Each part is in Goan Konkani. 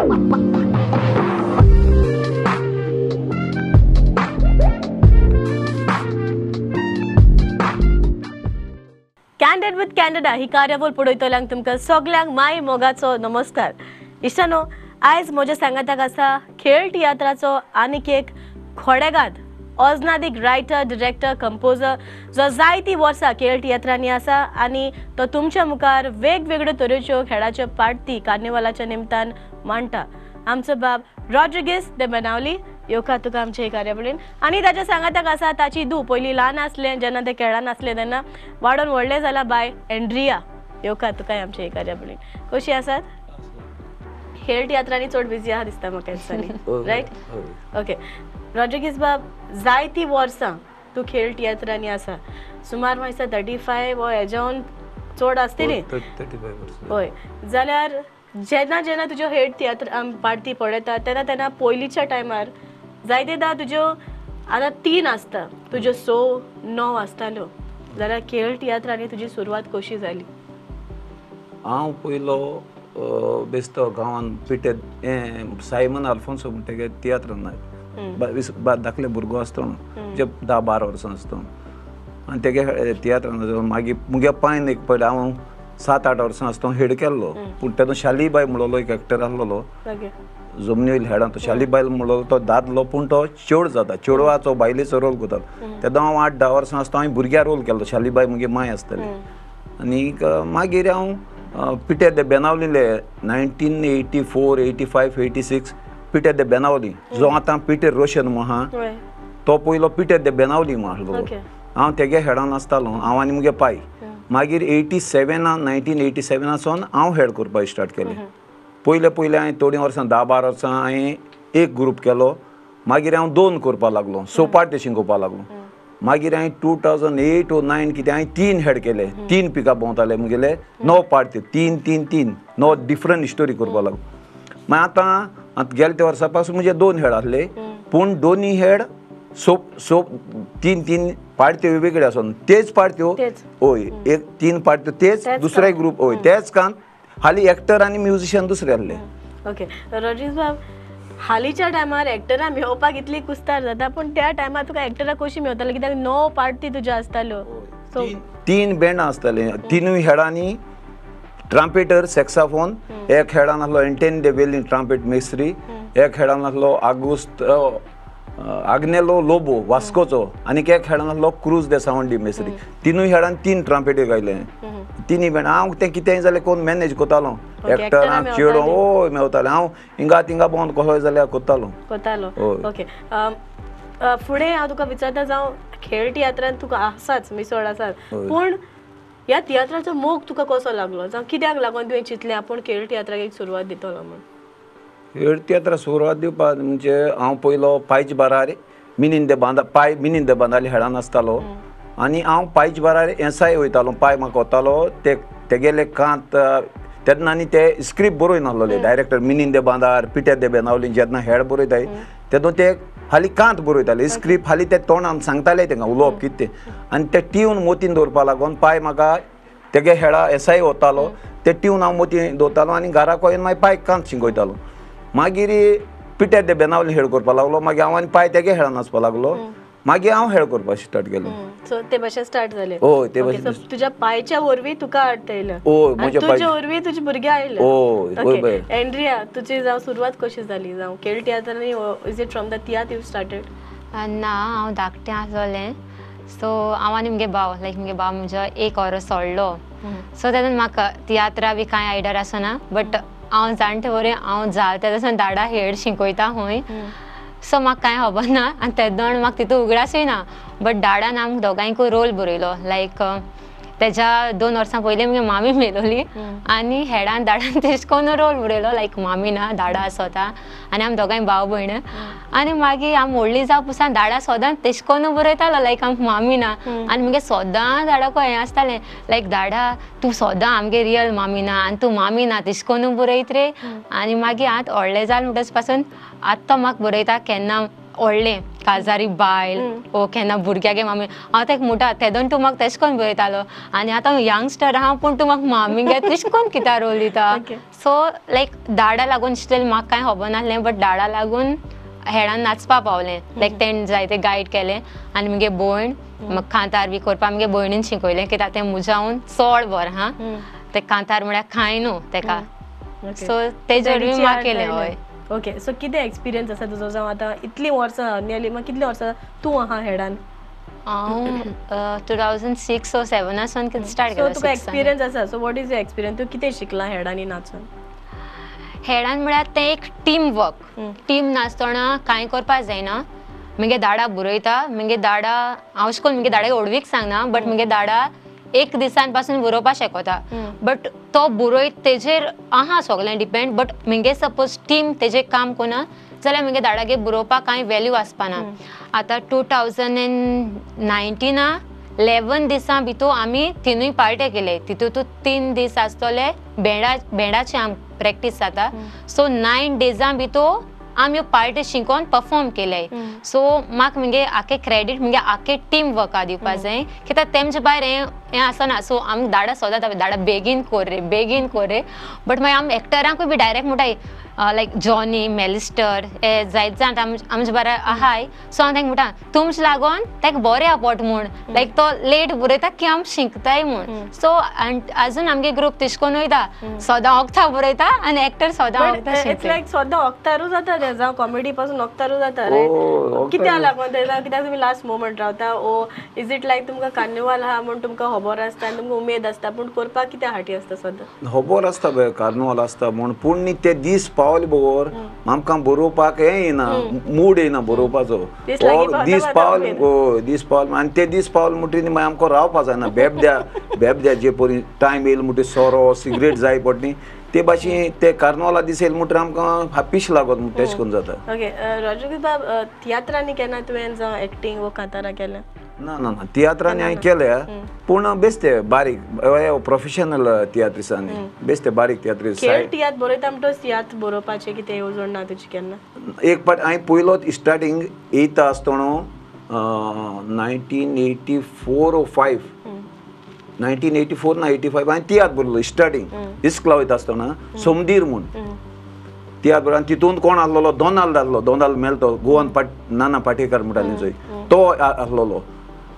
कॅन्डीड विथ कॅनडा ही कार्यावळ पळयतल्यांक तुमकां सगल्यांक माय मोगाचो नमस्कार. इश्टानो, आयज म्हज्या सांगाताक आसा खेळ तियात्राचो आनीक एक खोडेगाद ओजनादीक रायटर, डिरेक्टर, कंपोजर जो जायतीं वर्सां खेळ तियात्रांनी आसा आनी तो तुमच्या मुखार वेगवेगळ्यो तरेच्यो खेळाच्यो पार्टी कार्निवालाच्या निमतान मांडटा. आमचो बाब रॉड्रिगीस दे बेनावली येवकार तुका आमचे हे कार्यावळीन. आनी ताच्या सांगाताक आसा ताची धूव, पयलीं ल्हान आसलें जेन्ना ते खेळान आसलें तेन्ना वाडोवन व्हडलें जाला बाय एंड्रिया. येवकार तुका आमचे हे कार्यावळीन. कशी आसात? खेळ तियात्रांनी चड बिजी आहा दिसता म्हाका दिसांनी, रायट? ओके रॉड्रिगीस बाब, जायतीं वर्सां तूं खेळ तियात्रांनी आसा, सुमार म्हाका दिसता 35 वो हेज्याहून चड आसतली. हय, जाल्यार जेन्ना जेन्ना तुज्यो हेड तियात्र पार्टी पळयता तेन्ना तेन्ना पयलींच्या टायमार जायतेदां तुज्यो आतां 3 आसता, तुज्यो 6, 9 आसताल्यो, जाल्यार खेळ तियात्रांनी तुजी सुरवात कशी जाली? हांव पयलो बेस्तो गांवान पिटे सायमन आल्फोन्सो म्हणटगीर तियात्रान धाकले भुरगो आसतना, म्हणजे 10-12 वर्सां आसतना, आनी तेगे तियात्रान मागीर मुगे पायन एक पयलें हांव 7-8 वर्सां आसतना हेड केल्लो. पूण तेन्ना शालीबाय म्हणलो एक एक्टर आसलेलो जमनी वयल्या हेडान, तो शालीबाय म्हणलो तो दादलो पूण तो चेड जाता, चेडवाचो बायलेचो रोल करता. तेन्ना हांव 8-10 वर्सां आसतना हांवें भुरग्या रोल केल्लो, शालीबाय मुगे माय आसतली. आनीक मागीर हांव पिटे दे बेनावलीले 1984, 85, 86 पिटे दे बेनावली, जो आतां पिटर रोशन म्हूण आहा तो पयलो पिटर दे बेनावली म्हूण आसलो. हांव तेगे हेडान आसतालो, हांव आनी मुगे पाय. मागीर 1987 सावन हांव हेड करपाक स्टार्ट केलें. पयले पयलें हांवें थोडीं वर्सां 10-12 वर्सां हांवें एक ग्रूप केलो, मागीर हांव 2 करपाक लागलो, 6 पार्टी शिकोवपाक लागलो. मागीर हांवें 2008 or 9 कितें हांवें 3 हेड केले, 3 पिकअप भोंवताले मुगेले, 9 पार्टी, 3 3 3 9 डिफरंट स्टोरी करपाक लागलो. मागीर आतां गेले त्या वर्सा पासून म्हजे 2 हेड आसले, पूण दोनूय हेड सोप 3 3 पार्ट्यो वेगवेगळ्यो आसून तेच पार्ट्यो, हय, एक 3 पार्ट्यो तेच दुसरे ग्रूप, हय तेच कान हालीं एक्टर आनी म्युजिशियन दुसरे आसले. ओके रॉड्रिगीस बाब, हालींच्या टायमार एक्टरां मेळोवपाक इतली कुस्तार जाता, पूण त्या टायमार तुका एक्टरां कशीं मेळतालीं? कित्याक 9 पार्टी तुज्यो आसताल्यो, 3 बँडां आसतालीं, 3 हेडांनी ट्रांपेटर सॅक्साफोन, एक हेडान आसलो एंटेन दे वेलीन ट्रांपेट मेस्त्री, एक हेडान आसलो आगुस्त आग्नेलो लोबो वास्कोचो, आनीक एक हेडान आसलो क्रूज दे सावंडी मेस्त्री. 3 हेडान 3 ट्रांपेटी गायले, 3 बँड. हांव तें कितेंय जाल्यार कोण मॅनेज करतालो, एक्टरांक चेडो हय मेवताले, हांव हिंगा थिंगा भोंवन कसोय जाल्यार करतालो. ओके, फुडें हांव तुका विचारता, जावं खेळ तियात्रान तुका आसाच मिसळ आसाच, पूण ह्या तियात्राचो मोग तुका कसो लागलो, जावं कित्याक लागून तुवें चिंतलें आपूण खेळ तियात्राक एक सुरवात दितलो म्हूण? खेळ तियात्रा सुरवात दिवपाक म्हणजे हांव पयलो पायच बारार मिनीन दे बांदा पाय मिनीन दे बांदाली हेडान आसतालो, आनी हांव पायच बारार एसाय वयतालो, पाय म्हाका वतालो ते तेगेले कांत तेन्ना, आनी ते स्क्रिप्ट बरोय नासलोले डायरेक्टर मिनीन दे बांदार पिटे दे बेनावली जेन्ना हेड बरयताय तेदो ते हाली कांत बरयताले स्क्रिप्ट, हाली ते तोंडान सांगताले तेंका उलोवप कितें तें, आनी ते ट्यून मोतीन दवरपा लागून पाय म्हाका तेगे हेडा एसाय वतालो, ते ट्यून हांव मोतीन दवरतालो आनी घराक येवन मागीर पायक कांत शिंकयतालो. मागीर पिटे दे बेनावली हेड करपाक लागलो, मागीर हांव आनी पाय तेगे हेडान वचपाक लागलो, मागीर हांव हेड करपाक स्टार्ट केलो. सो ते भाशेन स्टार्ट जालें. हय ते भाशेन तुज्या पायच्या वरवीं तुका हाडटा येयलें, हय म्हज्या तुज्या वरवीं तुजे भुरगे आयले. हय हय. एंड्रिया, तुजी जावं सुरवात कशी जाली, जावं खेळ तियात्रांनी, is it from the tiatr you started? ना, हांव धाकटें आसलोलें, सो हांव आनी मुगे भाव, लायक मुगे भाव म्हजो 1 वरस सोडलो, सो तेन्ना म्हाका तियात्रा बी कांय आयडिया आसना, बट हांव जाणटे वरी हांव जाल तेन्ना दाडा हेड शिकयता खंय, सो म्हाका कांय खबर ना आनी तेदोण म्हाका तितू उगडासूय ना, बट डाडान आमकां दोगांयकूय रोल बरयलो, लायक तेज्या 2 वर्सां पयलीं मुगे मामी मेलोली आनी हेडान दाडान तेश कोन्न रोल बरयलो, लायक मामी ना दाडा आसोता आनी आमी दोगांय भाव भयण, आनी मागीर आमी व्हडली जावं पसून दाडा सदांच तेश कोन्न बरयतालो, लायक आमकां मामी ना, आनी मुगे सदां दाडाको हें आसतालें, लायक दाडा तूं सदां आमगे रियल मामी ना आनी तूं मामी ना तेश कोन्न बरयत रे. आनी मागीर आतां व्हडलें जालें म्हणटच पासून आतां तो म्हाका बरयता केन्ना व्हडलें काजारी बायल ओ केन्ना भुरग्यागे मामी हांव तेका म्हणटा तेदोन तूं म्हाका तेश कोन बरयतालो आनी आतां हांव यंगस्टर आहा पूण तूं म्हाका मामीगे तेश कोन कित्याक रोल दिता. सो लायक डाडा लागून स्टील म्हाका कांय खबर नासलें बट डाडा लागून हेडान नाचपा पावलें. लायक तेणें जायते गायड केलें आनी मुगे भयण म्हाका कांतार बी करपाक मुगे भयणीन शिकयलें कित्याक तें म्हज्याहून चड बरें आहा तें कांतार म्हळ्यार कांय न्हू तेका. सो तेजे वरवीं म्हाका केलें. हय. ओके सो कितें एक्सपिरियन्स आसा तुजो जावं आतां इतलीं वर्सां नियरली कितलीं वर्सां तूं आहा हेडान? हांव 2006 or 7 सावन कितें स्टार्ट केलें. सो तुका एक्सपिरियन्स आसा. So what is your experience? तूं कितें शिकलां हेडांनी नाचून? हेडान म्हळ्यार तें एक टीम वर्क. टीम नासतना कांय करपाक जायना. मुगे दाडा बरयता मुगे दाडा हांव अशें करून मुगे दाडाक व्हडवीक सांगना बट मुगे दाडा एक दिसान पासून बरोवपाक शकता बट तो बरयत तेजेर आहा सगळें डिपेंड. बट मुगे सपोज टीम तेजेर काम करना जाल्यार मुगे दाडागे बरोवपाक कांय वेल्यू आसपाना. आतां 2019 11 दिसां भितर आमी तिनूय पार्टे केले. तितूंत 3 दीस आसतले भेंडाचे आम प्रॅक्टीस जाता. सो 9 डेजां भितर आमी पार्टी शिकोवन परफॉर्म केले. सो म्हाका मुगे आखे क्रेडीट मुगे आखे टीम वर्का दिवपा जाय कित्याक तेमचे भायर हें आसना. सो आमी दाडा सोदता दाडा बेगीन कोर रे बेगीन कोर रे बट मागीर आमी एक्टरांकूय बी डायरेक्ट म्हणटाय लायक जॉनी मेलिस्टर हे जायत जाण आमचे बारा आहाय. सो हांव तांकां म्हणटा तुमचे लागून ताका बरें आपोट म्हूण लायक तो लेट बरयता की आमी शिकताय म्हूण. सो आजून आमगे ग्रूप तेश कोन वयता सदां वखदां बरयता आनी एक्टर सदां वखदां शिकता. लायक सदां वखदारूच जाता तें जावं कॉमेडी पासून वखदारूच जाता रायट? कित्याक लागून तें जावं कित्याक तुमी लास्ट मोमेंट रावता ओ is it लायक तुमकां कार्निवाल आहा म्हूण तुमकां खबर आसता आनी तुमकां उमेद आसता पूण करपाक कित्याक हाटी आसता सदां? खबर आसता पळय कार्निवाल आसता म्हूण पूण न्ही ते दीस पावले बगर आमकां बरोवपाक हें येना मूड येना बरोवपाचो. दीस पावले दीस पावले आनी ते दीस पावले म्हणटकीर मागीर आमकां रावपा जायना. बेबद्या बेबद्या जे परी टायम येयलो म्हणटकीर सोरो सिगरेट जाय पडली ते भाशेन ते कार्नवाला दीस येयले म्हणटकीर आमकां हापीश लागत म्हण तेश करून जाता. ओके रॉड्रिगीस बाब तियात्रांनी केन्ना तुवें जावं एक्टींग वो कांतारां केल्या? ना ना ना तियात्रांनी हांवें केल्या पूण बेश्टे बारीक प्रोफेशनल तियात्रिसांनी बेश्टे बारीक तियात्रिस. खेळ तियात्र बरयता म्हणटच तियात्र बरोवपाचें कितें येवजण ना तुजी केन्ना? एक पाट हांवें पयलो स्टार्टींग येता आसतना 1984 or 5 1984 ना 85 हांवें तियात्र बरयलो स्टार्टींग इस्कला वयता आसतना सोमदीर म्हूण तियात्र बरयलो. आनी तितून कोण आसलेलो दोनाल्ड आसलो. दोनाल्ड मेल तो गोवन पाट नाना पाटेकर म्हणटाले चोय तो आसलेलो.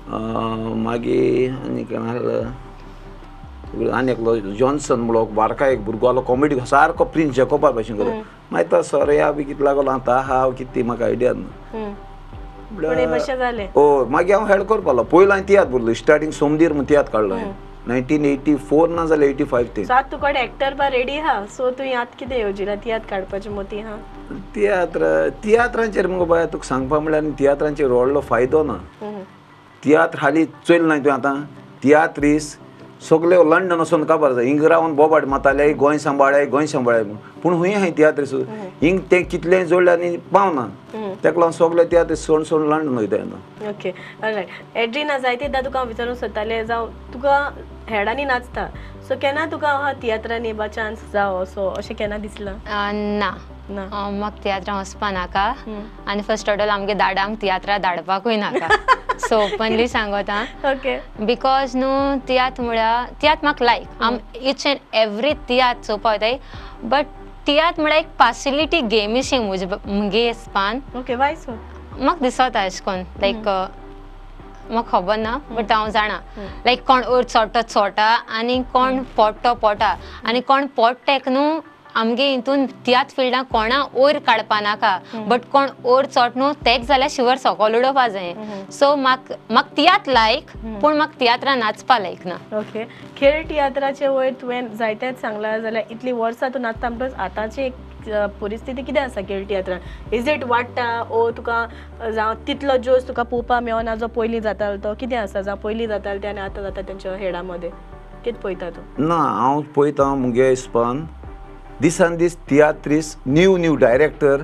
मागीर आनी कोण आसलो आनी एकलो जॉन्सन म्हणलो बारका एक भुरगो आसलो कॉमेडी सारको प्रिन्स जेकोबा भाशेन करता. मागीर तो सोरया बी कितें लागलो आतां आहा कितें ती म्हाका आयडिया ना. ओ मागीर हांव हेड करपाक लागलो. पयलो हांवें तियात्र बरयलो स्टार्टींग सोमदीर म्हूण तियात्र काडलो हांवें 1984 ना जाल्यार 85 ते. सो आतां तुका एक्टर बा रेडी आहा सो तुवें आतां कितें येवजिलां तियात्र काडपाचें मोती आहा? तियात्र तियात्रांचेर मुगो बाय तुका सांगपा म्हणल्यार तियात्रांचेर व्हडलो फायदो ना. तियात्र हालीं चोयलें ना तुवें आतां तियात्रीस सगळे लंडन वचून काबार जाय हिंग रावन बोबाट मारताले गोंय सांबाळ्याय गोंय सांबाळ्याय म्हूण पूण हुंय आहाय तियात्रीस हिंग तें कितलें जोडल्यार आनी पावना तेका लागून सगळे तियात्रीस सोड सोड लंडन वयता येना. ओके रायट एड्रिना जायतेदां तुका हांव विचारूंक सोदतालें जावं तुका हेडांनी नाचता सो केन्ना तुका आहा तियात्रांनी बा चान्स जावं असो अशें केन्ना दिसलां? ना म्हाका तियात्रां वचपा नाका आनी फर्स्ट ऑफ ऑल आमगे दाडांक तियात्रां धाडपाकूय नाका. सो ओपनली सांगता ओके because न्हू तियात्र म्हळ्यार तियात्र म्हाका लायक आम इच एंड एवरी तियात्र चोवपा वयताय बट तियात्र म्हळ्यार एक पार्शियलिटी गेमीशी म्हजे मुगे हिसपान. Okay Y so? म्हाका दिसता अशें करून लायक म्हाका खबर ना बट हांव जाणा लायक कोण वयर चोडटा चोडटा आनी कोण पोडटो पोडटा आनी कोण पोडटेक न्हू आमगे हितून तियात्र फिल्डान कोणा वयर काडपा नाका बट कोण वयर चोड न्हू तेक जाल्यार शिवर सकयल उडोवपा जाय. सो म्हाका म्हाका तियात्र लायक पूण म्हाका तियात्रां नाचपा लायक ना. ओके खेळ तियात्राचे वयर तुवें जायतेच सांगलां जाल्यार इतलीं वर्सां तूं नाचता म्हणटकच आतांची एक परिस्थिती कितें आसा खेळ तियात्रान? Is it वाडटा ओ तुका जावं तितलो जोश तुका पळोवपा मेळना जो पयलीं जातालो तो कितें आसा जावं पयलीं जातालो तें आनी आतां जाता तेंच्या हेडा मदें कितें पळयता तूं? ना हांव पळयता मुगे हिसपान दिसान दीस तियात्रीस न्यू न्यू डायरेक्टर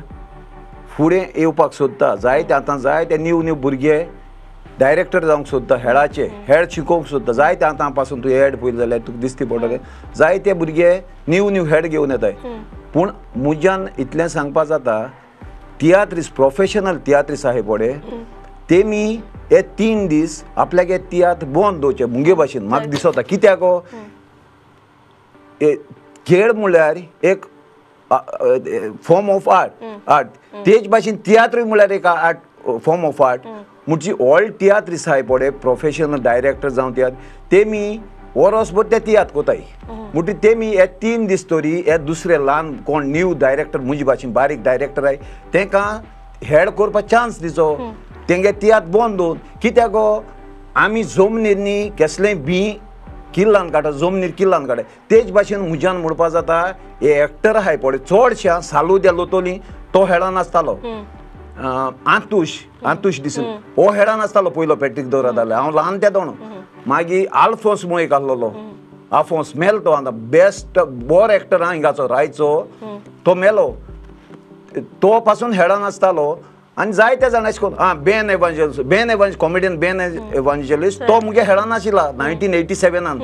फुडें येवपाक सोदता. जायते आतां जायते न्यू न्यू भुरगे डायरेक्टर जावंक सोदता हेडाचे हेड शिकोवंक सोदता. जायते आतां पासून तूं हेड पळयलें जाल्यार तुका दिसती पडटलें जायते भुरगे न्यू न्यू हेड घेवन येताय. पूण म्हज्यान इतलें सांगपा जाता तियात्रीस प्रोफेशनल तियात्रीस आहाय पळय तेमी हे 3 दीस आपल्याक हे तियात्र बंद दवरचे मुगे भाशेन म्हाका दिसता. कित्याक खेळ म्हणल्यार एक फॉर्म ऑफ आर्ट आर्ट तेच भाशेन तियात्र म्हणल्यार एक आर्ट फॉर्म ऑफ आर्ट. म्हणजे ऑल तियात्रीस आहाय पळय प्रोफेशनल डायरेक्टर जावं तियात्र तेमी वरसभर ते तियात्र कोताय. म्हणटकीर तेमी हे 3 दीस तरी हे दुसरे ल्हान कोण न्यू डायरेक्टर म्हजे भाशेन बारीक डायरेक्टर आहाय तेंकां हेड करपाक चान्स दिचो. तेंगे तियात्र बंद दवर. कित्याक आमी जमनीर न्ही केसलें बी किल्लान काडटा जमनीर किल्लान काडटा. तेच भाशेन म्हज्यान म्हणपा जाता हे एक्टर आहाय पळय चडशे सालू दे लोतोली तो हेडान आसतालो. आंतूश आंतूश दिसून हो हेडान आसतालो पयलो पॅट्रीक दवरताले हांव ल्हान ते दोन. मागीर आल्फोन्स म्हूण एक आसलेलो आल्फोन्स मेलो तो आतां बेस्ट बरो एक्टर आहा हिंगाचो रायचो तो मेलो तो पासून हेडान आसतालो. आनी जायते जाण अशें करून आं Ben Evangelist Ben Evangelist comedian Ben Evangelist तो मुगे हेडान आशिल्ला 1987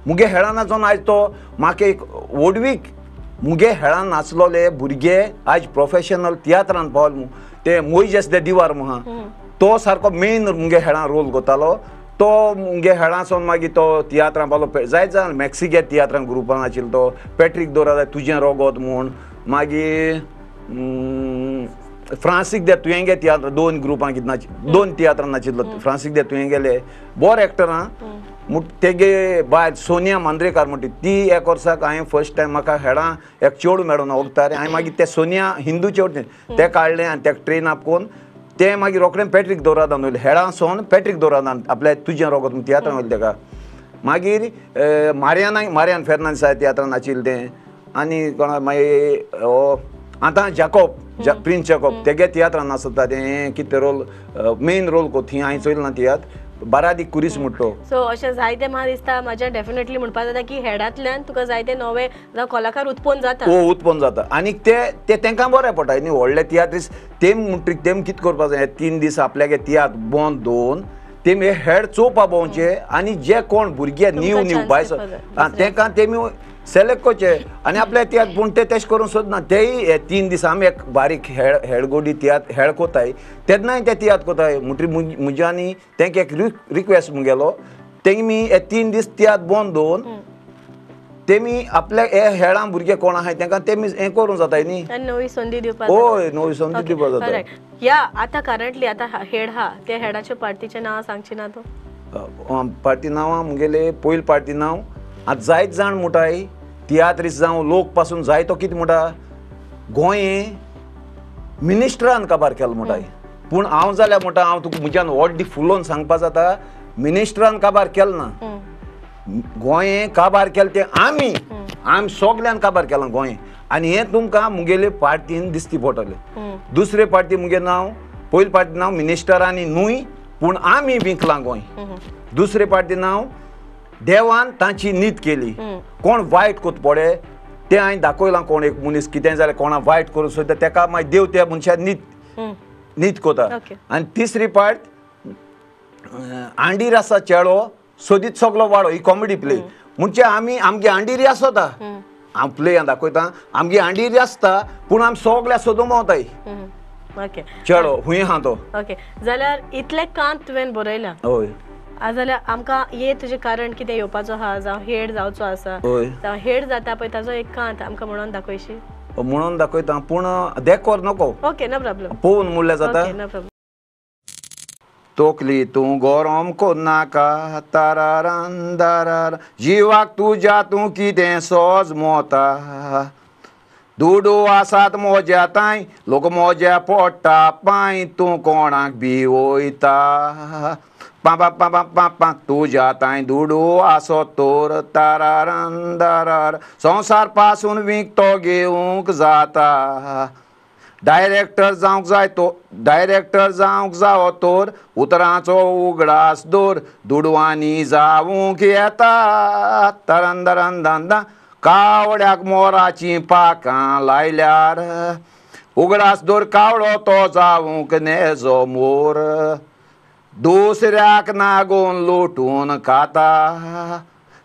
मुगे हेडान आसून आयज तो म्हाका एक व्हडवीक मुगे हेडान नाचलोले भुरगे आयज प्रोफेशनल तियात्रान पावले. ते मोयजेस दे दिवार म्हूण आहा तो सारको मेन मुगे हेडान रोल करतालो. तो मुगे हेडांसून मागीर तो तियात्रान पावलो. जायत जाण मॅक्सिगे तियात्रान ग्रुपान आशिल्लो तो पॅट्रीक दवरता तुजें रोगोत म्हूण. मागीर फ्रांसीक दे तुवें गे तियात्र 2 ग्रुपां कितें नाच 2 तियात्रां नाचिल्लो फ्रांसीक दे तुवें गेले बरो एक्टर आं. तेगे बायल सोनिया मांद्रेकार म्हणटी ती एक वर्साक हांवें फर्स्ट टायम म्हाका हेडां एक चेडूं मेळोन वखदार हांवें मागीर तें सोनिया हिंदू चेडूं तें काडलें आनी तेका ट्रेन अप करून तें मागीर रोखडें पॅट्रीक दवरादान वयलें हेडां सोन पॅट्रीक दवरादान आपल्या तुजें रोगत म्हूण तियात्रान वयलें तेका. मागीर मारियाना मारियान फेर्नांदीस तियात्रान नाचिल्लें तें. आनी कोणा मागीर हो आतां जाकोब प्रिन्स जाकोब तेगे तियात्रान नाचता तें कितें रोल मेन रोल को थंय हांवें चोयलें ना तियात्र बारादी कुरीस म्हणटो. सो अशें जायते म्हाका दिसता म्हाज्या डेफिनेटली म्हणपाक जाता की हेडांतल्यान तुका जायते नवे कलाकार उत्पन्न जाता. हो उत्पन्न जाता आनी ते ते तेंकां बरें पडटा न्ही व्हडले तियात्रीस तेम म्हणटकीर तेम कितें करपाक जाय 3 दीस आपल्यागे तियात्र बंद दवरून तेमी हे हेड चोवपा भोंवचे आनी जे कोण भुरगे न्यू न्यू बायस तेंकां तेमी सिलेक्ट करचे आनी आपल्या तियात्र. पूण ते तेश करूंक सोदना तेय हे 3 दीस आमी एक बारीक हेड हेडगोडी तियात्र हेड कोताय तेन्नाय ते तियात्र कोताय. म्हणटकीर म्हज्यांनी तेंका एक रिक्वेस्ट मुगेलो तेमी हे 3 दीस तियात्र बंद दवरून तेमी आपल्या हे हेडां भुरगे कोण आहाय तेंकां तेमी हें करूंक जाताय न्ही नवी संदी दिवपाक. हय नवी संदी दिवपाक जाता. या आतां करंटली आतां हेड आहा त्या हेडाच्या पार्टीचें नांव सांगची ना तूं? पार्टी नांवां मुगेले पयली पार्टी नांव आतां जायत जाण म्हणटाय तियात्रीस जावं लोक पासून जायतो कितें म्हणटा गोंय मिनिस्टरान काबार केलो म्हणटाय. पूण हांव जाल्यार म्हणटा हांव तुका म्हज्यान व्हडली फुलोवन सांगपा जाता मिनिस्टरान काबार केलो ना गोंय काबार केलें तें आमी आमी सगल्यान काबार केलां गोंय. आनी हें तुमकां मुगेले पार्टीन दिसती पडटलें. दुसरे पार्टी मुगे नांव पयले पार्टी नांव मिनिस्टरांनी न्हय पूण आमी विंकलां गोंय. दुसरे पार्टी नांव देवान तांची नीत केली. कोण वायट कोत पळय तें हांवें दाखयलां कोण एक मनीस कितें जाल्यार कोणा वायट करूंक सोदता तेका मागीर देव त्या मनशाक नीत नीत कोता. आनी तिसरी पार्ट आंडीर आसा चेडो सोदीत सगलो वाडो ही कॉमेडी प्ले. म्हणजे आमी आमगे आंडीरी आसता हांव प्ले दाखयता आमगे आंडीरी आसता पूण आमी सगल्या सोदूंक भोंवताय चेडो हुंय आहा तो. ओके जाल्यार इतलें कांत तुवें बरयलां. हय जाल्यार आमकां ये तुजें कारण कितें येवपाचो आहा जावं हेड जावचो आसा जावं हेड जाता पळय ताजो एक कांत आमकां म्हणून दाखयशी? म्हणून दाखयता पूण देकोर नको. Okay no problem. पळोवन म्हणल्यार जाता. Okay no problem. तोकली तूं गोरोम कोन्नाका तारारान दारार जिवाक तुज्या तूं कितें सोज मोता दुडू आसात मोज्या तांय लोक मोज्या पोटा पांय तूं कोणाक बी वयता पा पा पा पा पा तुज्या तांय दुडू आसो तोर तारारान दारार संवसार पासून विकतो घेवंक जाता डायरेक्टर जावंक जाय तो डायरेक्टर जावंक जावो तोर उतरांचो उगडास दोर दुडवांनी जावंक येता तरन दरन दन कावड्याक मोराचीं पाकां लायल्यार उगडास दोर कावळो तो जावंक नेजो मोर दुसऱ्याक नागोवन लोटून खाता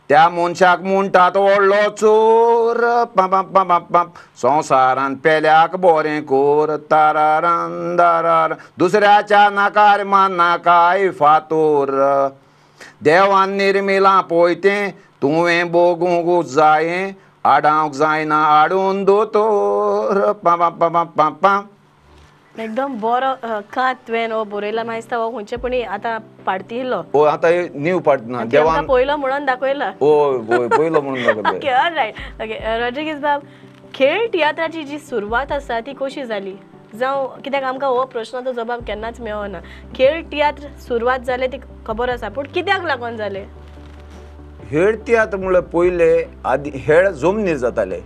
त्या मनशाक म्हणटात व्हडलो चोर पा पा पा पा संवसारान पेल्याक बरें कोर तारारान दारार दुसऱ्याच्या नाकार मान्नाकाय फातोर देवान निर्मिलां पळय तें तुवें भोगूंक जायें आडावंक जायना आडून दोतोर पा पा पा पा पा. एकदम बरो कांत तुवें हो बरयला म्हाका दिसता हो खंयचे पुणी आतां पाडतिल्लो. हय आतां नीव पाडना देवान पयलो म्हणून दाखयला. हय हय पयलो म्हणून दाखयला. Okay all right. ओके रॉड्रिगीस बाब, खेळ तियात्राची जी सुरवात आसा ती कशी जाली? जावं कित्याक आमकां हो प्रश्नाचो जबाब केन्नाच मेळना. खेळ तियात्र सुरवात जाले ती खबर आसा पूण कित्याक लागून जाले? हेळ तियात्र म्हणल्यार पयले आदी हेळ जमनीर जाताले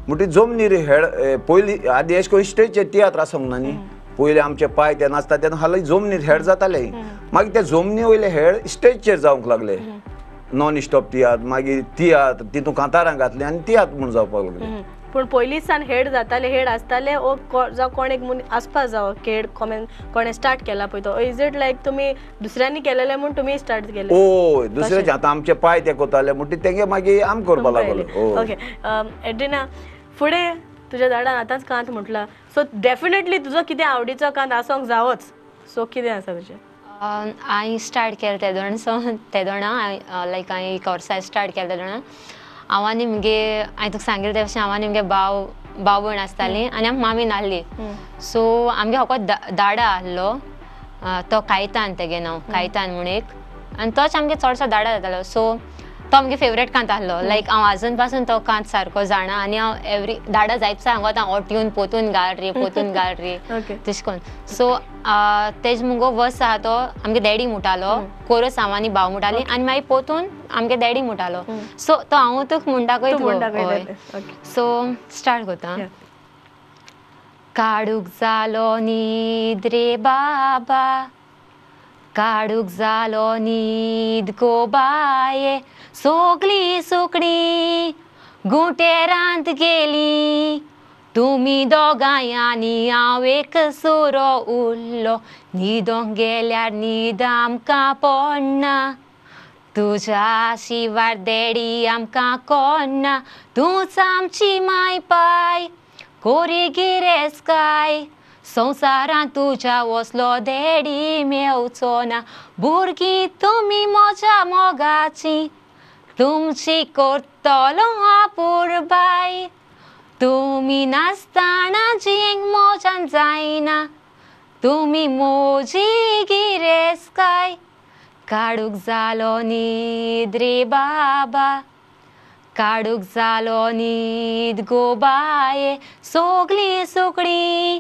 म्हणटी जमनीर हेळ पयलीं आदी अशें करून स्टेजीचेर तियात्र आसूंक ना न्ही. पयलीं आमचे पांय ते नाचता तेन्ना हालीं जमनीर हेळ जाताले. मागीर ते जमनी वयले हेळ स्टेजीचेर जावंक लागले. नॉन स्टॉप तियात्र मागीर तियात्र तितून कांतारां घातली आनी तियात्र म्हूण जावपाक लागले. पूण पयलीं सान हेड जाताले, हेड आसताले ओ जावं कोण एक मनीस आसपा जावो हेड कोणें स्टार्ट केला पळय तो, is it लायक तुमी दुसऱ्यांनी केलेलें म्हूण तुमी स्टार्ट केलें? हय दुसऱ्याचे आतां आमचे पांय ते कोताले म्हणटी तेंगे मागीर आम करपाक लागलो. ओके एड्रिना, फुडें तुज्या दाडान आतांच कांत म्हटला सो डेफिनेटली तुजो कितें आवडीचो कांत आसूंक जावोच, सो कितें आसा तुजें? हांवें स्टार्ट केलें तेदोण, सो तेदोणा लायक हांवें एक वर्सा स्टार्ट केलें तेदोणा हांव आनी मुगे हांवें तुका सांगिल्लें ते भशेन हांव आनी मुगे भाव भाव भयण आसतालीं आनी आमकां मामी नासली. सो आमगे फकत दाडा आहलो तो कायतान, तेगे नांव कायतान म्हूण एक, आनी तोच आमगे चडसो दाडा जातालो. सो तो आमगे फेवरेट कांत आहलो. लायक हांव आजून पासून तो कांत सारको जाणा आनी हांव एवरी दाडा जायत सांगता हांव येवन पोतून घाल रे पोतून घाल रे तशें करून. सो तेज मुगो वर्स आहा तो आमगे डॅडी म्हणटालो, कोरस हांव आनी भाव म्हणटाली आनी मागीर पोतून आमगे डॅडी म्हणटालो. सो तो हांव तुका म्हणटा. सो स्टार्ट करता. काडूक जालो न्हीद रे बाबा, काडूक जालो न्हीद गो बाये, सगळीं सुकणीं गुटेरांत गेलीं, तुमी दोगांय आनी हांव एक सुरो उरलो, न्हिदोंक गेल्यार न्हीद आमकां पडना, तुज्या शिवार डॅडी आमकां कोणना, तूंच आमची माय पाय कोरी गिरेस्काय, संवसारांत तुज्या वसलो डॅडी मेवचो ना, भुरगीं तुमी म्हज्या मोगाची, तुमची करतलो आपुरबाय, तुमी नासतना जियेंक म्हज्यान जायना, तुमी म्हजी गिरेस्काय, काडूक जालो न्हीद रे बाबा, काडूक जालो न्हीद गो बाये, सगळीं सुकणीं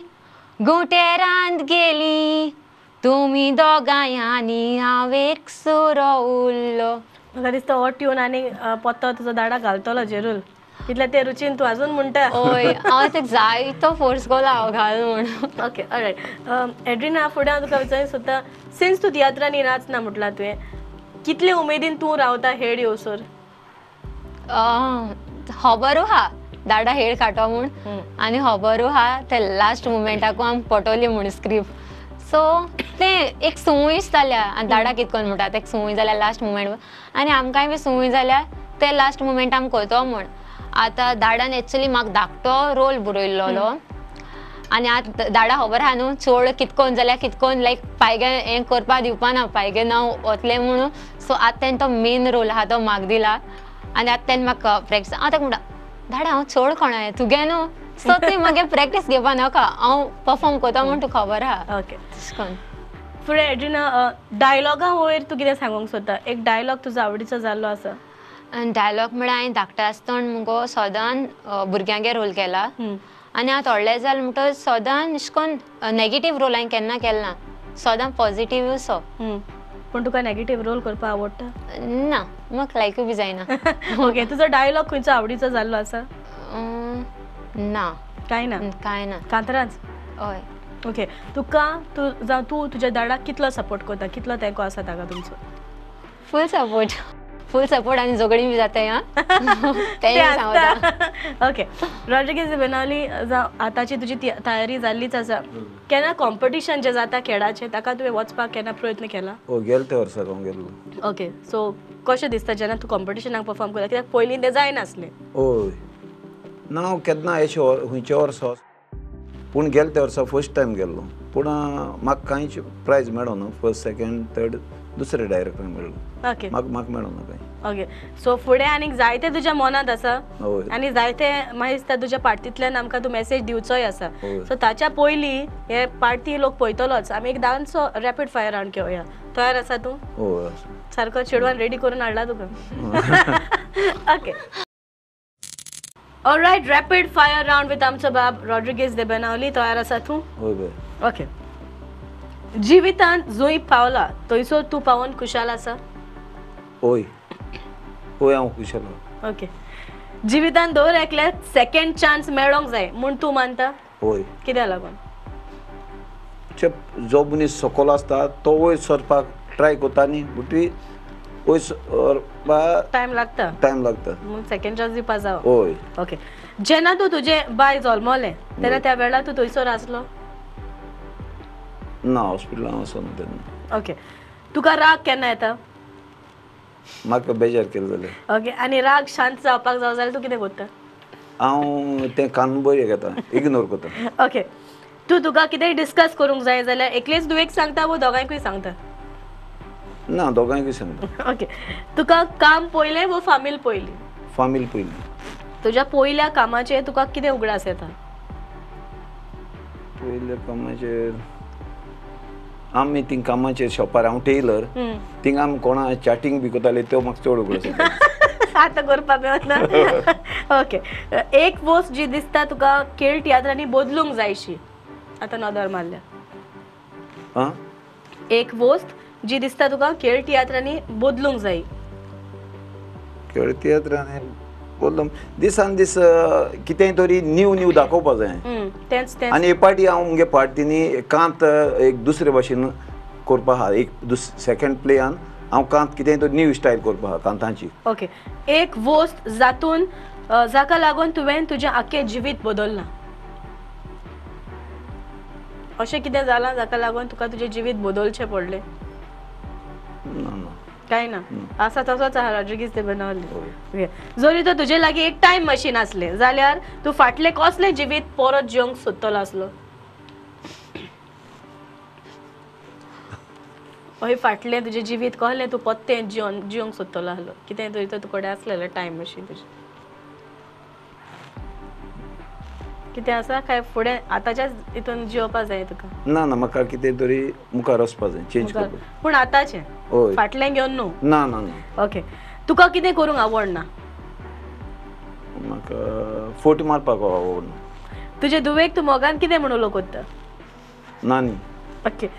गुटेरांत गेलीं, तुमी दोगांय आनी हांव एक सुरो उरलो. म्हाका दिसता हो ट्यून आनी पोत्तो तुजो दाडा घालतलो जेरूल, इतले ते रुचीन तूं आजून म्हणटा. हय हांव तेका जायतो फोर्स केलो हांव घाल म्हूण. ओके ऑलरायट एड्रिना, फुडें हांव तुका विचारूंक सोदता, सिन्स तूं तियात्रांनी नाचना म्हटलां तुवें, कितले उमेदीन तूं रावता हेड येवसर? खबरू आहा दाडा हेड काडटो म्हूण आनी खबरू आहा ते लास्ट मुमेंटाकू आमकां पटवली म्हूण स्क्रिप्ट. सो तें एक संवयूच जाल्या आनी दाडा कितें करून म्हणटा तेका संवय जाल्या लास्ट मुमेंट, आनी आमकांय बी संवय जाल्या ते लास्ट मुमेंट आमी करतो म्हूण. आतां दाडान एक्चुली म्हाका धाकटो रोल बरयल्लो आनी आतां दाडा खबर आहा न्हू चड कितें करून जाल्यार कितें करून लायक पायगे हें करपा दिवपा ना, पायगे नांव वतलें म्हणून. सो आतां तेणें तो मेन रोल आहा तो म्हाका दिला आनी आतां तेणें म्हाका प्रॅक्टीस, हांव ताका म्हणटा दाडा हांव चड कोणा तुगे न्हू, सो तुवें मागीर प्रॅक्टीस घेवपा नाका, हांव परफॉर्म करता म्हूण तुका खबर आहा. ओके तशें करून. फुडें एड्रिना, डायलॉगा वयर तूं कितें सांगूंक सोदता? एक डायलॉग तुजो आवडीचो जाल्लो आसा? डायलॉग म्हळ्यार हांवें धाकटें आसतना मुगो सदां भुरग्यांगे रोल केला आनी आतां व्हडलें जालें म्हणटकच सदां अशें करून नेगेटीव रोल हांवें केन्ना केलो ना, सदां पॉझिटिव्ह सो. पूण तुका नेगेटीव रोल करपाक आवडटा? ना, म्हाका लायकूय बी जायना. ओके तुजो डायलॉग खंयचो आवडीचो जाल्लो आसा? ना, कांय ना. कांय ना, कांतरांच. हय. ओके तुका तूं जावं तूं तुज्या दाडाक कितलो सपोर्ट करता, कितलो तेंको आसा ताका तुमचो? फूल सपोर्ट, फूल सपोर्ट आनी झगडीं बी जाताय आं तेंय सांगता. ओके रॉड्रिगीज बेनावली, जावं आतांची तुजी तयारी जाल्लीच आसा, केन्ना कॉम्पिटिशन जें जाता खेळाचें ताका तुवें वचपाक केन्ना प्रयत्न केला? हय गेले ते वर्साक हांव गेल्लो. ओके सो कशें दिसता जेन्ना तूं कॉम्पिटिशनाक परफॉर्म करता, कित्याक पयलीं तें जायनासलें? हय ना हांव केन्ना अशें खंयच्या वर्सा, पूण गेले ते वर्सा फर्स्ट टायम गेल्लो, पूण म्हाका कांयच प्रायज मेळना, फर्स्ट सेकंड थर्ड दुसरे डायरेक्टराक मेळ्ळो. ओके म्हाका मेळना कांय. ओके सो फुडें आनीक जायते तुज्या मनांत आसा आनी जायते म्हाका दिसता तुज्या पार्टींतल्यान आमकां तूं मॅसेज दिवचोय आसा, सो ताच्या पयलीं हे पार्टी लोक पळयतलोच. आमी एक दानसो रॅपीड फायर रावंड घेवया, तयार आसा तूं? हय सारको चेडवान रेडी करून हाडला तुका. Okay alright, rapid fire round with आमचो बाब रॉड्रिगीज दे बेनावली. तयार आसा तूं? हय. ओके जिवितांत जंय पावला थंयसर तूं पावोन खुशाल आसा? हय हय हांव खुशाल. ओके जिवितांत दर एकल्याक सेकंड चान्स मेळोंक जाय म्हूण तूं मानता? हय. कित्याक लागून? जो मनीस सकयल आसता तो वयर सरपाक ट्राय करता न्ही, म्हणटकीर वयर सरपाक टायम लागता, टायम लागता, म्हूण सेकंड चान्स दिवपा जावो. हय. ओके जेन्ना तूं तुजें बाय जल्मलें तेन्ना त्या वेळार तूं थंयसर आसलो? ना, हॉस्पिटलान वचना तेन्ना. ओके तुका राग केन्ना येता? म्हाका बेजार केलें जाल्यार. ओके आनी राग शांत जावपाक जावो जाल्यार तूं कितें करता? हांव तें कान बरें घेता, इग्नोर करता. ओके तूं तुका कितेंय डिस्कस करूंक जाय जाल्यार एकलेच दुवेक सांगता वो दोगांयकूय सांगता? ना, दोगांयकूय सांगता. ओके तुका काम पयलें वो फामील पयली? फामील पयली. तुज्या पयल्या कामाचेर तुका कितें उगडास येता? पयल्या कामाचेर आमी थिंग कामाचेर शॉपार, हांव टेलर, थिंग आमी कोणा चॅटिंग बी करताले त्यो म्हाका चड उगडास येता. आतां करपाक मेळना. ओके एक वस्त जी दिसता तुका खेळ तियात्रांनी बदलूंक जायशी आतां नदर मारल्या? आं एक वस्त जी दिसता तुका खेळ तियात्रांनी बदलूंक जाय? खेळ तियात्रांनी बदलूंक दिसान दीस कितेंय तरी न्यू न्यू दाखोवपा जाय. तेंच तेंच. आनी एक पार्टी हांव मुगे पार्टींनी कांत एक दुसरे भाशेन करपा आहा, एक सेकंड प्लेयान हांव कांत कितेंय तरी न्यू स्टायल करपा आहा कांतांची. ओके एक वस्त जातून जाका लागून तुवें तुजें आख्खें जिवीत बदललां, अशें कितें जालां जाका लागून तुका तुजें जिवीत बदलचें पडलें? ना ना कांय ना, आसा तसोच आहा रॉड्रिगीज दे बेनावली. जरी तर तुजे लागीं एक टायम मशीन आसलें जाल्यार तूं फाटलें कसलें जिवीत परत जिवंक सोदतलो आसलो? हय फाटलें तुजें जिवीत कहलें तूं परतें जिवंक सोदतलो आसलो? कितें तरी तर तुकडे आसलेलें टायम मशीन तुजें कितें आसा काय फुडें आतांच्याच हितून जिवपा जाय तुका? ना ना, म्हाका कितें तरी मुखार वचपा जाय, चेंज करपाक. पूण आतांचें हय, फाटलें घेवन न्हू? ना ना ना. ओके तुका कितें करूंक आवडना? म्हाका फोट मारपाक आवडना. तुजे धुवेक तूं मोगान कितें म्हणून उलो करता? नानी. ओके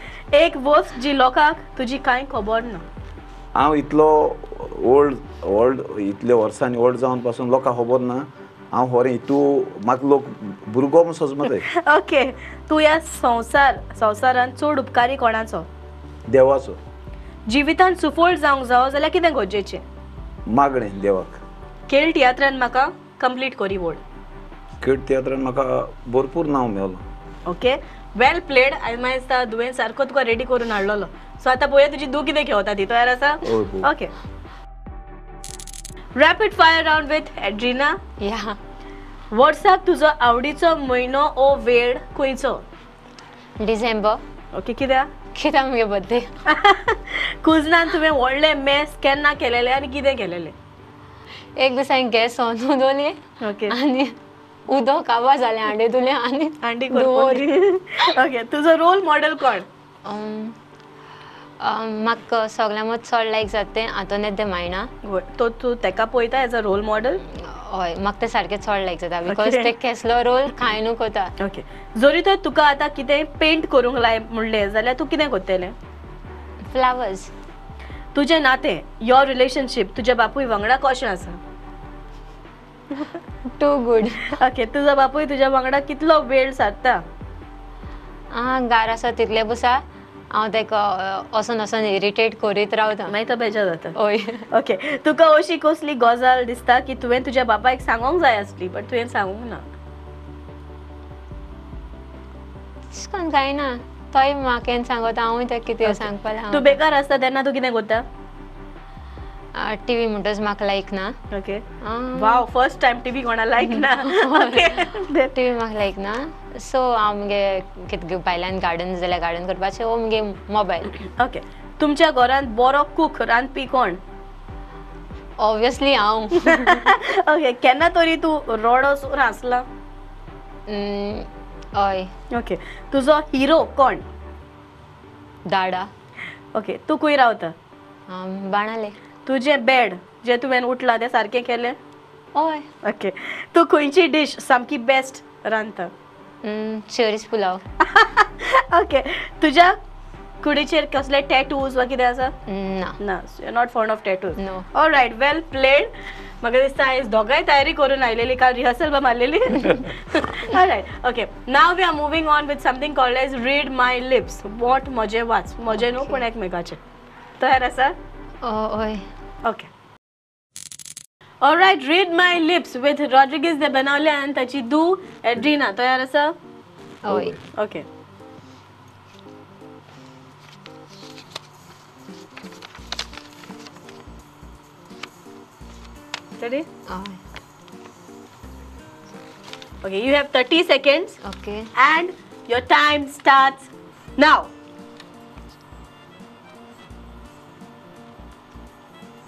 एक वस्त जी लोकांक तुजी कांय खबर ना? हांव इतलो ओल्ड ओल्ड इतल्या वर्सांनी ओल्ड जावन पासून लोकांक खबर ना हांव होरें, तूं म्हाका लोक भुरगो म्हूण सजमताय. ओके तूं ह्या संवसारांत चड उपकारी कोणाचो? देवाचो. जिवितांत सुफळ जावंक जावो जाल्यार कितें गरजेचें? मागणें देवाक. खेळ तियात्रान म्हाका कंप्लीट करी वोड. खेळ तियात्रान म्हाका भरपूर नांव मेळ्ळो. ओके वेल प्लेड. आयज म्हाका दिसता दुवें सारको तुका रेडी करून हाडलेलो. सो आतां पळोवया तुजी धूव कितें खेळता ती. तयार आसा? Okay rapid fire round with Adrina. या. वर्साक तुजो आवडीचो म्हयनो ओ वेळ खंयचो? डिसेंबर. ओके कित्याक? कित्याक मुगे बर्थडे. कुजनान तुवें व्हडलें मेस केन्ना केलेलें आनी कितें केलेलें? एक दीस हांवें गॅस ऑन दवरली. ओके आनी उदक काबार जालें हांडे धुलें आनी हांडी. ओके तुजो रोल मॉडेल कोण? म्हाका सगळ्यां मदीं चड लायक जाता तें आंतोनेत दे मायणा. तो तूं तेका पळयता एज अ रोल मॉडेल? हय, म्हाका तें सारकें चड लायक जाता because ते केसलो रोल कांय न्हू करता. ओके जरी तर तुका आतां कितेंय पेंट करूंक लाय म्हणलें जाल्यार तूं कितें करतलें? फ्लावर्स. तुजें नातें, your relationship तुज्या बापूय वांगडा कशें आसा? Too good. Okay तुजो बापूय तुज्या वांगडा कितलो वेळ सारता? आं, घार आसा तितले बसा हांव ताका वचोन वचोन इरिटेट करीत रावता, मागीर तो बेजार जाता. हय. ओके, तुका अशी कसली गजाल दिसता की तुवें तुज्या बापायक सांगोंक जाय आसली बट तुवें सांगूंक ना? तशें करून कांय ना, तोय म्हाका केन्ना सांगता, हांवूय ताका कितें सांगपाक. तूं बेकार आसता तेन्ना तूं कितें करता? टीव्ही म्हणटच म्हाका लायक ना. Okay, wow, first time TV कोणा लायक ना. ओके, टीव्ही म्हाका लायक ना, सो हांव मुगे कितें भायल्यान गार्डन जाल्यार गार्डन करपाचें वो मुगे मोबायल. ओके, तुमच्या घरांत बरो कूक रांदपी कोण? ऑब्वियसली हांव. ओके, केन्ना तरी तूं रडो सो हांसला? हय. ओके, तुजो हिरो कोण? दाडा. ओके, तूं खंय रावता? बाणाले. तुजें बेड जें तुवें उठलां तें सारकें केलें? हय. ओके, तूं खंयची डीश सामकी बेस्ट रांदता? चेरीस पुलाव. ओके, तुज्या कुडीचेर कसले टॅटूज वा कितें आसा? ना. ना, you are not fond of tattoos. No. Alright, well played. म्हाका दिसता आयज दोगांय तयारी करून आयलेली, काल रिहर्सल बा मारलेली. Alright, okay, now we are moving on with something called as read my lips. What म्हजें वाच, म्हजें न्हू पूण एकमेकाचें. तयार आसा? हय. Okay. Alright, read my lips with Rodrigues de Benaulim आनी ताची धूव एड्रिना. तयार आसा? हय. Okay. Ready? हय. Okay, you have 30 seconds. Okay. And your time starts now.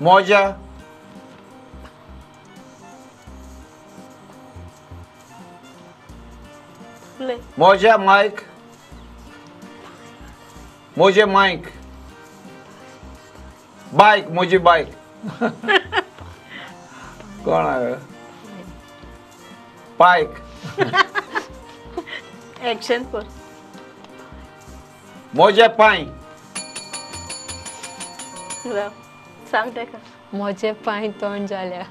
मोजा. मोजा मायक. मोजे मायक. बायक, मोजी बायक. कोण आहे? पायक. ऍक्शन कर. मोजे पांय. सांग तेका. म्हजे पांय तोंड जाल्या.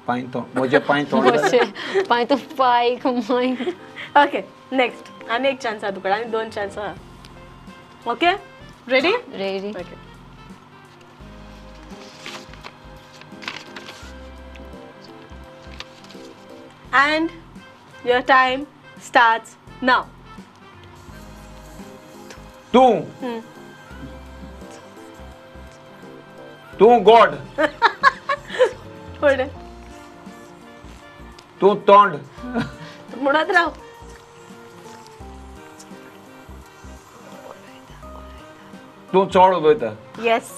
पांय तोंड, म्हजे पांय तोंड जाल्या. पांय तूं पायक मायक. Okay, next. आनी एक चान्स आहा तुका, आनी दोन चान्स आहा. Okay, ready? Ready. Okay. And your time starts now. तूं. तूं गॉड. फुडें. तूं तोंड. म्हणत राव. तूं चड उलयता. येस,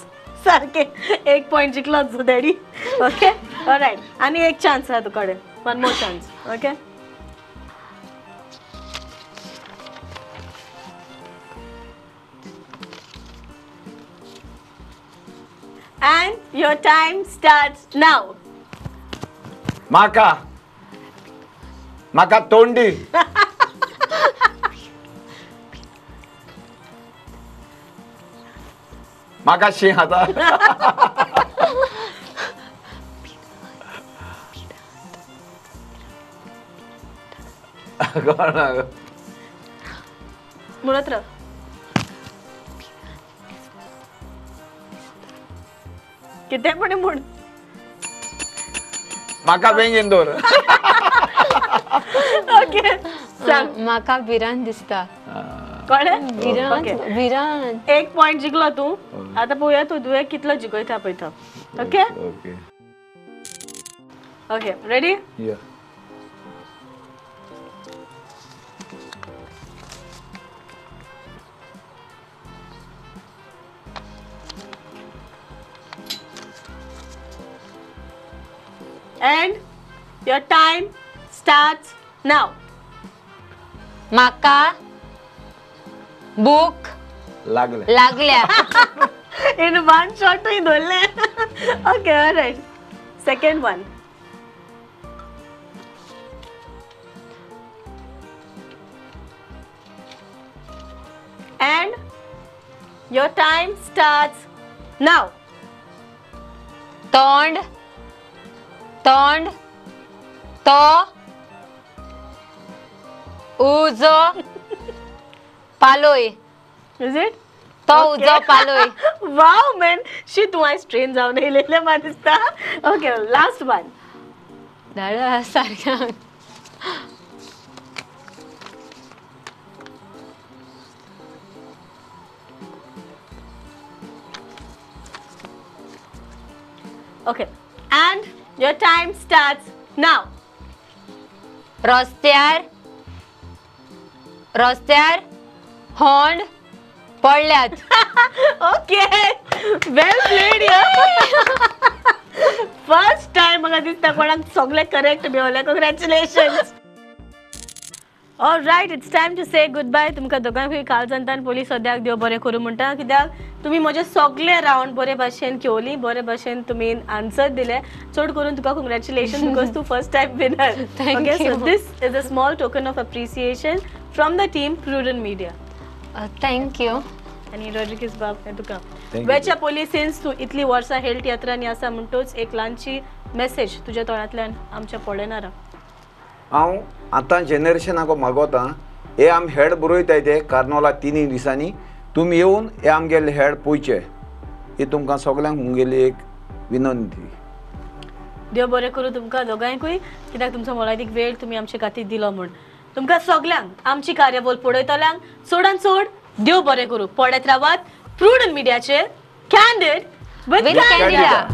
सारकें. एक पॉयंट जिखलो तुजो डॅडी. ओके, ऑलरायट, आनी एक चान्स आहा तुका कडेन. One more chance. Okay. And your time starts now. Maka. Maka tondi. Maka शी आता. म्हणत राव. कितें पण म्हण. म्हाका बेगीन दवर. ओके, सांग. म्हाका भिरांत दिसता. कोण? भिरांत. भिरांत. एक पॉयंट जिखलो तूं. आतां पळोवया तूं दुयें कितलो जिखयता पळयता. Okay? Okay. Okay, ready? Yeah. And your time starts now. म्हाका भूक लागल्या. लागल्या. In one shot तुवें धरलें. Okay, alright. Second one. And your time starts now. तोंड तोंड तो उजो पालोय. Is it? तो उजो पालोय. वाव मॅन, शी तूं आयज ट्रेन जावन येयलेलें म्हाका दिसता. Okay, last one. धाड सारकें. Okay, and your time starts now. रस्त्यार रस्त्यार होंड पडल्यात. Okay, well played. First time म्हाका दिसता कोणाक सगळे correct मेवले. Congratulations. All right, it's time to say good bye. तुमकां दोगांकूय काळजांतान पयलीं सद्याक देव बरें करूं म्हणटा, कित्याक तुमी म्हजे सगळे रावंड बरे भाशेन खेवली, बरे भाशेन तुमी आन्सर दिले. चड करून तुका कंग्रेच्युलेशन because तूं first time winner. Okay, so this is a small token of appreciation from the team Prudent Media. Thank you. आनी रॉड्रिगीस बाब, हें तुका वेच्या पयलीं सिन्स तूं इतली वर्सां हेल्थ तियात्रांनी आसा म्हणटूच एक ल्हानशी मॅसेज तुज्या तोंडांतल्यान आमच्या पळयणारा. हांव आतां जनरेशनाक मागोता, हे आम हेड बरयताय ते कार्नोला 3 दिसांनी तुमी येवन हे आमगेले हेड पळोवचे, ही तुमकां सगल्यांक मुगेली एक विनंती. देव बरें करूं तुमकां दोगांयकूय, कित्याक तुमचो मोलादीक वेळ तुमी आमचे खातीर दिलो म्हूण. तुमकां सगल्यांक आमची कार्यावळ पळयतल्यांक चडान चड देव बरें करूं. पळयत रावात प्रुडंट मिडियाचेर कॅन्डीड विथ कॅन्डिडा.